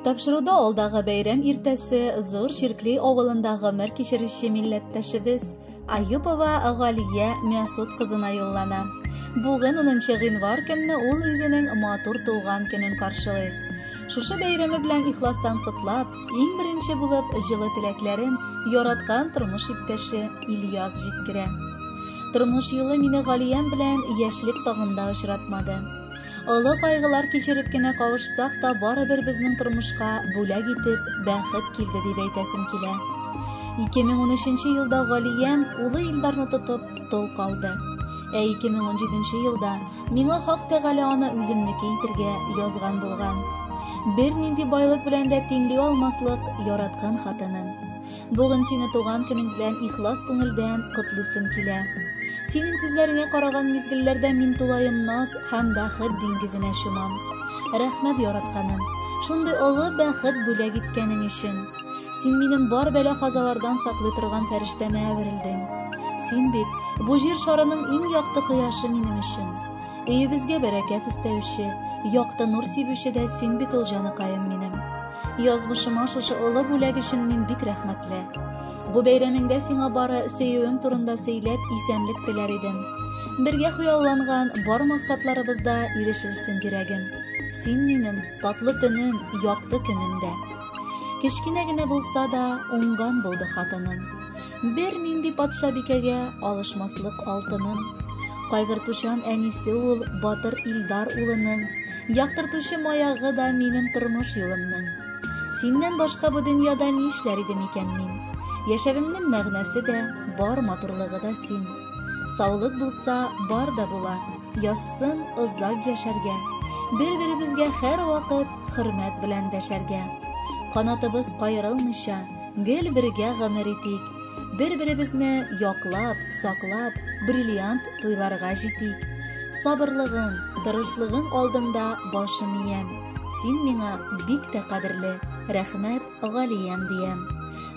Тапшыруда алдагы бәйрәм иртәсе Зур Чиркли авылында гомер кичерүче милләттәшебез Аюпова Галия Мәсут кызына юллана. Бүген 10 гыйнвар көнне ул үзенең матур туган көнен каршылый. Шушы бәйрәме белән ихластан котлап, иң беренче булып җылы теләкләрен яраткан тормыш иптәше Ильяс җиткерә. Тормыш юлы мине Галиям белән яшьлек тагында очратмады. Олы кайгылар кичереп кенә кавышсак та, барыбер безнең тормышка бүләк итеп бәхет килде дип әйтәсем килә. 2013 елда Галиям улы Илдарны тотып тол калды. Ә 2017 елда миңа Хак Тәгалә аны үземнеке итергә язган булган. Бернинди байлык белән дә тиңли алмаслык яраткан хатыным. Бүген сине туган көнең белән ихлас күңелдән котлыйсым килә. Синең күзләреңә караган мизгелләрдә мин тулаем наз һәм бәхет диңгезенә чумам. Рәхмәт, яратканым, шундый олы бәхет бүләк иткәнең өчен. Син минем бар бәла-казалардан саклый торган фәрештәмә әверелдең. Син бит бу җир шарының иң якты кояшы минем өчен. Өебезгә бәрәкәт өстәүче, якты нур сибүче дә син бит ул, җаныкаем минем. Язмышыма шушы олы бүләк өчен мин бик рәхмәтле. Бу бәйрәмеңдә сиңа бары сөюем турында сөйләп, исәнлек теләр идем. Бергә хыялланган бар максатларыбыз да ирешелсен, йөрәгем. Син минем татлы төнем, якты көнем дә. Кечкенә генә булса да, уңган булды хатыным. Бернинди патшабикәгә алышмаслык алтыным. Кайгыртучан әнисе ул батыр Илдар улының, яктыртучы маягы да минем тормыш юлымның. Синнән башка бу дөньяда нишләр идем икән мин? Яшәвемнең мәгънәсе дә, бар матурлыгы да син. Саулык булса, бар да була. Язсын озак яшәргә. Бер-беребезгә һәрвакыт хөрмәт белән дәшәргә. Канатыбыз каерылмыйча, гел бергә гомер итик. Бер-беребезне яклап, саклап, бриллиант туйларга җитик. Сабырлыгың, тырышлыгың алдында башым иям. Син миңа бик тә кадерле, рәхмәт, Галиям диям.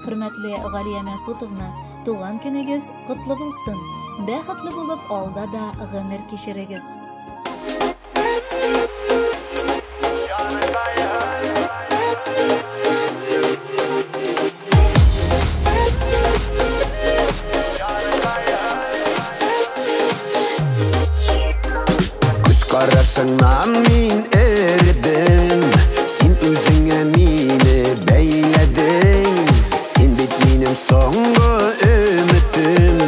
Хөрмәтле Галия Мәсутовна, туган көнегез котлы булсын. Бәхетле булып алда да гомер кичерегез. Күз карашыңнан мин эредем, син үзеңә мине бәйләдең. Син бит минем соңгы өметем,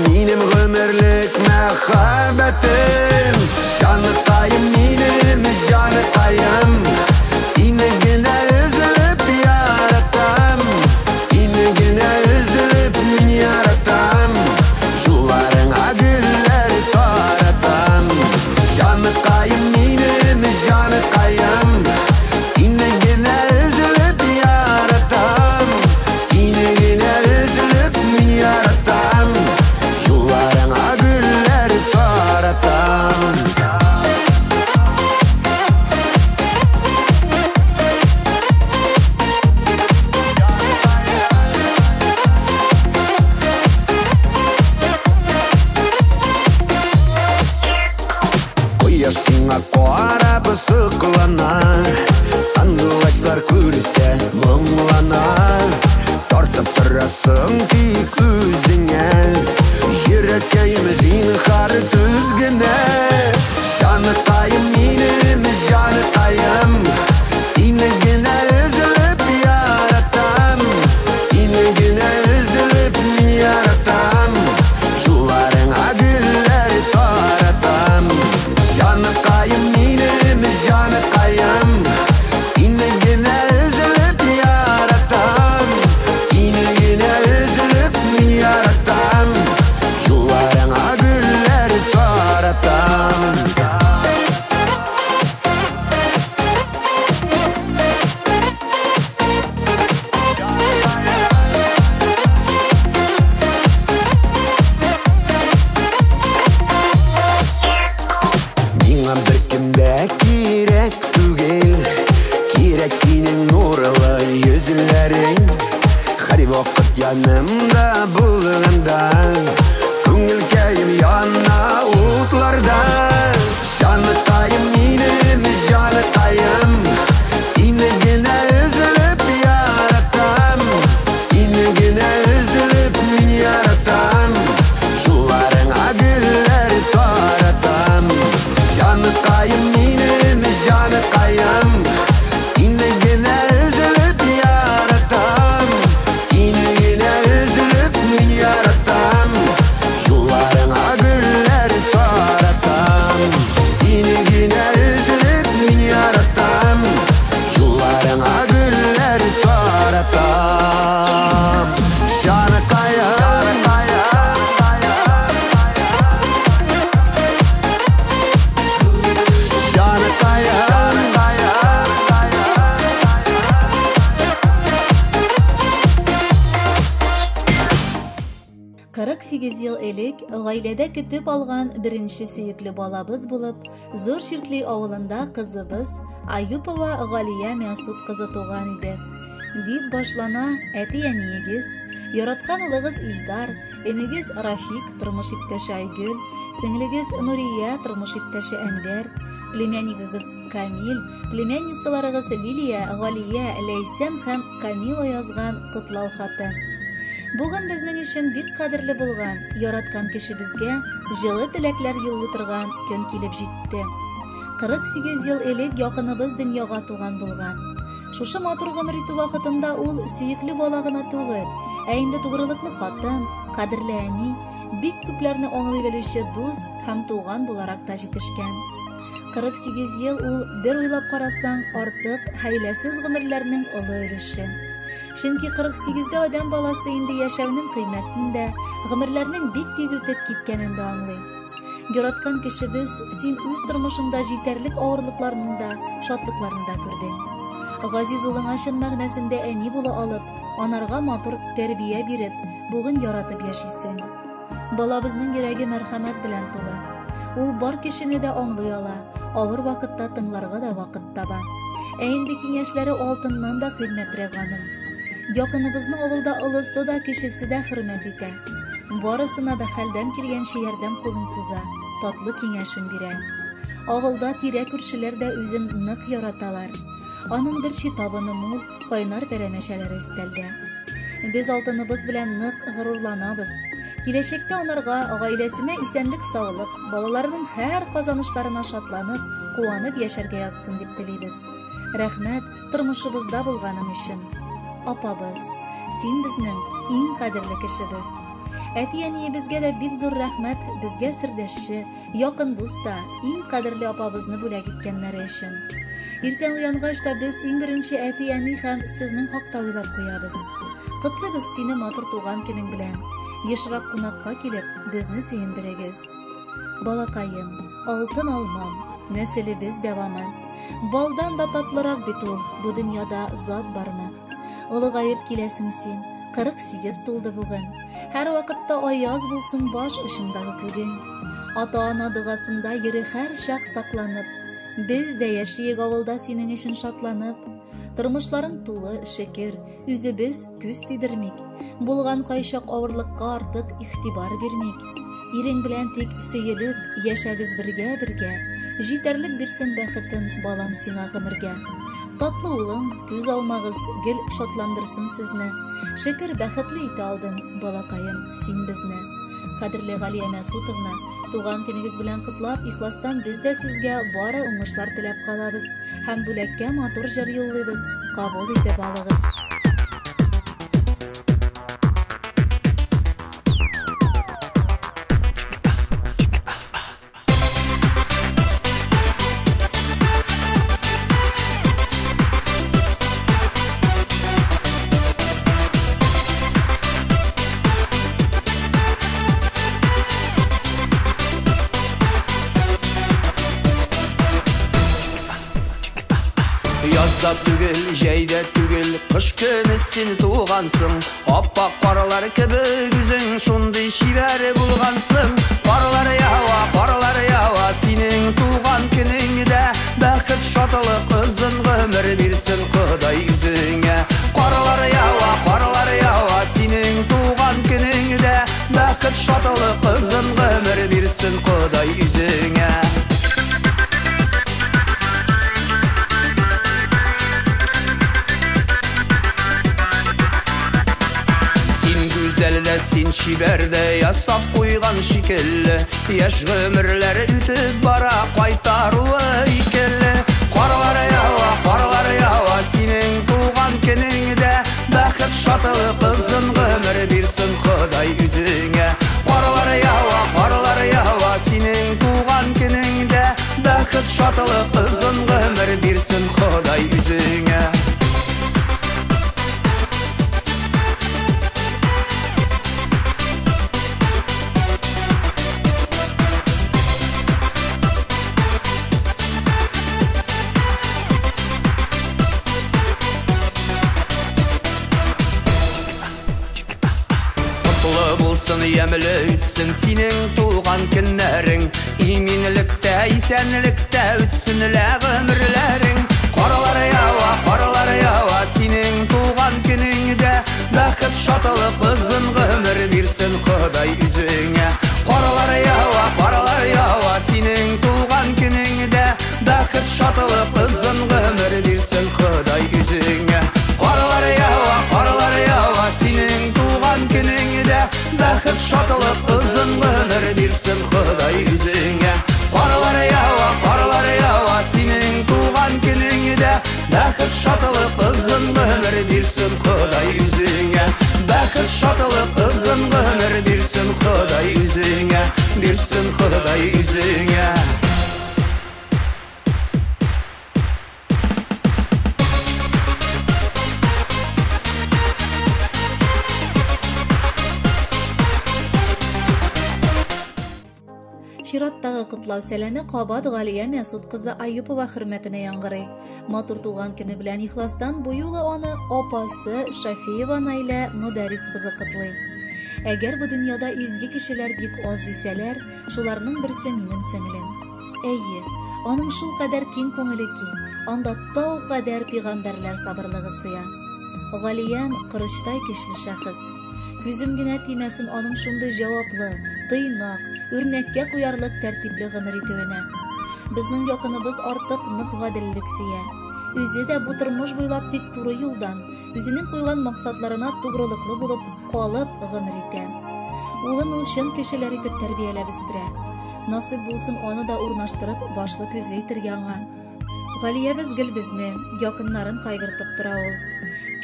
минем гомерлек мәхәббәтем. Җаныкаем минем, җаныкаем, сине генә өзелеп яратам. Сине генә өзелеп мин яратам, юлларыңа гөлләр таратам. Җаныкаем минем, җаныкаем, сине генә өзелеп яратам. Сине генә өзелеп мин яратам, юлларыңа гөлләр таратам. Кояш сиңа карап соклана, сандугачлар күрсә моңлана. Тартып торасың тик үзеңә, йөрәккәем зинһар түз генә. Җаныкаем минем, җаныкаем, сине генә өзелеп яратам. Сине генә өзелеп мин яратам, юлларыңа гөлләр таратам. Җаныкаем минем, җаныкаем, сине генә өзелеп яратам. Сине генә өзелеп мин яратам. гаиләдә көтеп алган беренче сөекле балабыз булып, Зур Чиркли авылында кызыбыз Аюпова Галия Мәсут кызы туган иде. Дип башлана әти-әниегез, яраткан улыгыз Илдар, энегез Рафик, тормыш иптәше Айгөл, сеңлегез Нурия, тормыш иптәше Әнвәр, племяннигыгыз Камил, племянницаларыгыз Лилия, Галия, Ләйсән һәм Камила язган котлау хаты. Бүген безнең өчен бик кадерле булган, яраткан кешебезгә җылы теләкләр юллый торган көн килеп җитте. 48 ел элек якыныбыз дөньяга туган булган. Шушы матур гомер итү вакытында ул сөекле бала гына түгел, ә инде тугрылыклы хатын, кадерле әни, бик күпләрне аңлый белүче дус һәм туган буларак та җитешкән. 48 ел ул, бер уйлап карасаң, артык хәйләсез гомерләрнең олы өлеше. Чөнки 48-дә адәм баласы инде яшәүнең кыйммәтен дә, гомерләрнең бик тиз үтеп киткәнен дә аңлый. Яраткан кешебез, син үз тормышыңда җитәрлек авырлыкларның да, шатлыкларны да күрдең. Газиз улыңа чын мәгънәсендә әни була алып, анарга матур тәрбия биреп, бүген яратып яшисең. Балабызның йөрәге мәрхәмәт белән тулы. Ул бар кешене дә аңлый ала, авыр вакытта тыңларга да вакыт таба. Ә инде киңәшләре алтыннан да кыйммәтрәк аның. Якыныбызны авылда олысы да, кечесе дә хөрмәт итә. Барысына да хәлдән килгәнчә ярдәм кулын суза, татлы киңәшен бирә. Авылда тирә-күршеләр дә үзен нык яраталар. Аның бер чи табыны мул, кайнар пәрәмәчәләре өстәлдә. Без алтыныбыз белән нык горурланабыз. Киләчәктә анарга, гаиләсенә исәнлек-саулык, балаларының һәр казанышларына шатланып, куанып яшәргә язсын дип телибез. Рәхмәт, тормышыбызда булганың өчен. Апабыз, син безнең иң кадерле кешебез. Әти-әниебезгә дә бик зур рәхмәт, безгә сердәшче, якын дус та, иң кадерле апабызны бүләк иткәннәре өчен. Иртән уянгач та без иң беренче әти-әни һәм сезнең хакта уйлап куябыз. Котлыйбыз сине матур туган көнең белән. Ешрак кунакка килеп, безне сөендерегез. Балакаем, алтын алмам, нәселебез дәвамы. Балдан да татлырак бит ул, бу дөньяда зат бармы? Олыгаеп киләсең син, 48 тулды бүген. Һәр вакытта аяз булсын баш очыңдагы күгең. Ата-ана догасында йөре һәр чак сакланып. Без дә яшиек авылда синең өчен шатланып. Тормышларың тулы, шөкер, үзебез күз тидермик. Булган кайчак авырлыкка артык игътибар бирмик. Ирең белән тик сөелеп, яшәгез бергә-бергә. Җитәрлек бирсен бәхетен балам сиңа гомергә. Татлы улың, күз алмагыз, гел шатландырсын сезне. Шөкер, бәхетле итә алдың, балакаем, син безне. Кадерле Галия Мәсутовна, туган көнегез белән котлап, ихластан без дә сезгә бары уңышлар теләп калабыз һәм бүләккә матур җыр юллыйбыз. Кабул итеп алыгыз. Язда түгел, җәйдә түгел, кыш көне син тугансың. Аппак карлар кебек үзең шундый чибәр булгансың. Карлар ява, карлар ява, синең туган көнеңдә бәхет, шатлык, озын гомер бирсен Ходай үзеңә. Карлар ява, карлар ява, синең туган көнеңдә бәхет, шатлык, озын гомер бирсен Ходай үзеңә. Син чибәрдә ясап куйган шикелле, яшь гомерләр үтеп бара, кайтаруы икеле. Карлар ява, карлар ява, синең туган көнеңдә бәхет, шатлык, озын гомер бирсен Ходай үзеңә. Карлар ява, карлар ява, синең туган көнеңдә бәхет, шатлык, озын гомер бирсен Ходай үзеңә. Ямле үтсен синең туган көннәрең. Иминлектә, исәнлектә үтсен лә гомерләрең. Карлар ява, карлар ява синең туган көнеңдә. Бәхет, шатлык, озын гомер бирсен Ходай үзеңә. Карлар ява, карлар ява синең туган көнеңдә. Бәхет, шатлык, озын гомер бирсен Ходай үзеңә. Карлар ява, карлар ява синең туган көнеңдә. Бәхет, шатлык, озын гомер бирсен Ходай үзеңә. Карлар ява, карлар ява синең туган көнеңдә. Бәхет, шатлык, озын гомер бирсен Ходай үзеңә. Бәхет, шатлык, озын гомер бирсен Ходай үзеңә. Бирсен Ходай үзеңә. Чираттагы котлау сәламе кабат Галия Мәсут кызы Аюпова хөрмәтенә яңгырый. Матур туган көне белән ихластан бу юлы аны апасы Шафиева Наилә Мөдәррис кызы котлый. Әгәр бу дөньяда изге кешеләр бик аз дисәләр, шуларның берсе минем сеңлем. Әйе, аның шул кадәр киң күңеле ки, анда тау кадәр пәйгамбәрләр сабырлыгы сыя. Галиям корычтай көчле шәхес. Күзем генә тимәсен аның шундый җаваплы, тыйнак, үрнәккә куярлык тәртипле гомер итүенә. Безнең якыныбыз артык нык гаделлек сөя. Үзе дә бу тормыш буйлап тик туры юлдан, үзенең куйган максатларына тугрылыклы булып калып гомер итә. Улын ул чын кешеләр итеп тәрбияләп үстерә. Насыйп булсын аны да урнаштырып, башлы күзле итергә аңа. Галиябез гел безне, якыннарын кайгыртып тора ул.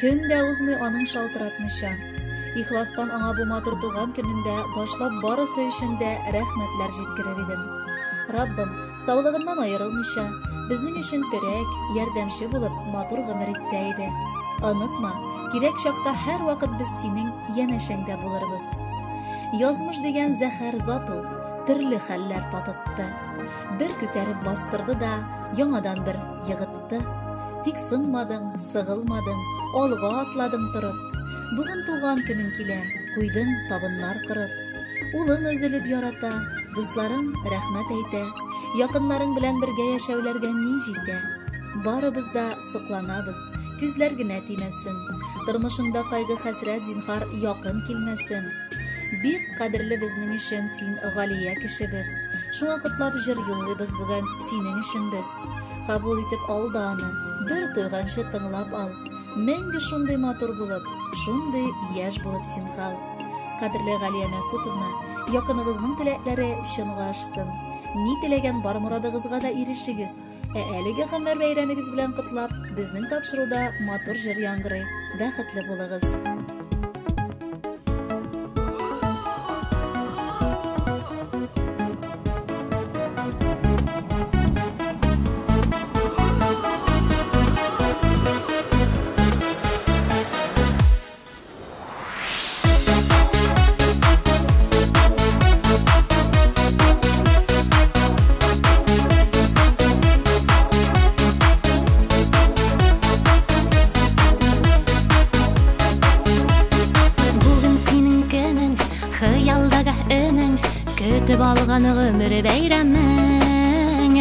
Көн дә узмый аның шалтыратмыйча. Ихластан аңа бу матур туган көнендә башлап барысы өчен дә рәхмәтләр җиткерер идем. Раббым, саулыгыннан аерылмыйча, безнең өчен терәк, ярдәмче булып матур гомер итсә иде. Онытма, кирәк чакта һәр вакыт без синең янәшәңдә булырбыз. Язмыш дигән зәһәр зат ул, төрле хәлләр татытты. Бер күтәреп бастырды да, яңадан бер егытты. Тик сынмадың, сыгылмадың, алга атладың торып. Бүген туган көнең килә, куйдың табыннар кырып. Улың өзелеп ярата, дусларың рәхмәт әйтә. Якыннарың белән бергә яшәүләргә ни җитә? Барыбыз да сокланабыз, күзләр генә тимәсен. Тормышыңда кайгы-хәсрәт зинһар якын килмәсен. Бик кадерле безнең өчен син Галия кешебез. Шуңа котлап җыр юллыйбыз бүген синең өчен без. Кабул итеп ал да аны, бер туйганчы тыңлап ал. Мәңге шундый матур булып, шундый яшь булып син кал. Кадерле Галия Мәсутовна, якыныгызның теләкләре чынга ашсын. Ни теләгән бар морадыгызга да ирешегез. Ә әлеге гомер бәйрәмегез белән котлап, безнең тапшыруда матур җыр яңгырый. Бәхетле булыгыз. Алған ғұмыр бәйрәмең.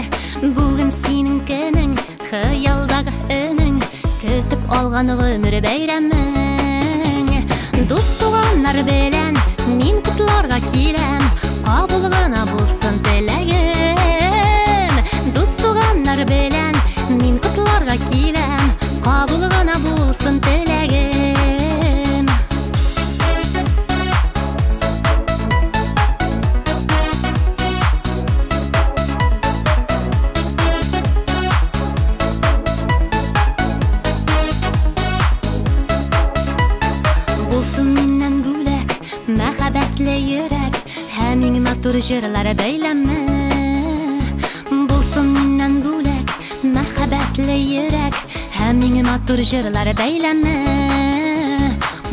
Бүген синең көнең, хыялдагы өнең, көтеп алган ғұмыр бәйрәмең. Дус туганнар белән мин котларга киләм, кабул гына булсын теләгем. Дус туганнар белән мин котларга киләм, кабул гына булсын теләгем. Матур җырлар бәйләме булсын миннән бүләк, мәхәббәтле йөрәк һәм иң матур җырлар бәйләме.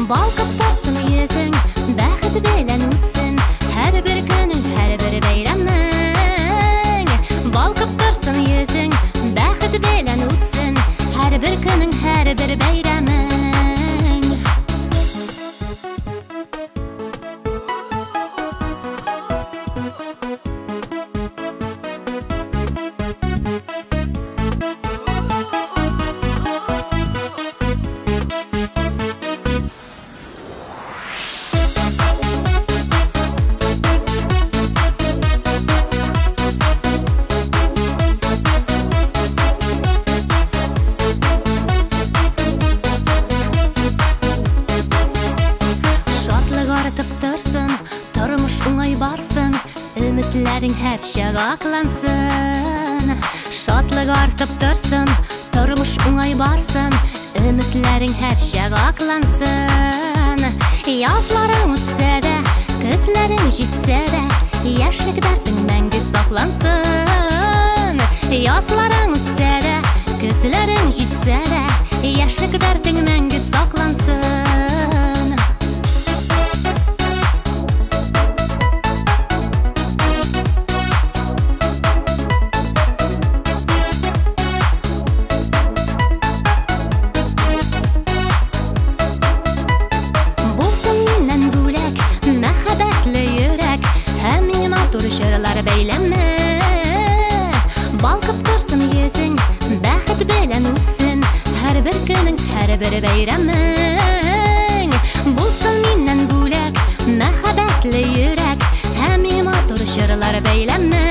Балкып торсын йөзең, бәхет белән үтсен һәрбер көнең, һәрбер бәйрәмең. Балкып торсын йөзең, бәхет белән үтсен һәрбер көнең, һәрбер бәйрәмең. һәрчак аклансын. Шатлык артып торсын, тормыш уңай барсын, өметләрең һәрчак аклансын. Язларың үтсә дә, көзләрең җитсә дә, яшьлек дәртең мәңге саклансын. Язларың үтсә дә, көзләрең җитсә дә, яшьлек дәртең мәңге саклансын. Булсын миннән бүләк, мәхәббәтле йөрәк, һәм иң матур җырлар бәйләме. Балкып торсын йөзең, бәхет белән үтсен һәрбер көнең, һәрбер бәйрәмең. Булсын миннән бүләк, мәхәббәтле йөрәк, һәм иң матур җырлар бәйләме.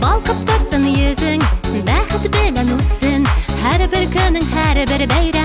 Балкып торсын йөзең, бәхет белән үтсен һәрбер көнең, һәрбер бәйрәмең.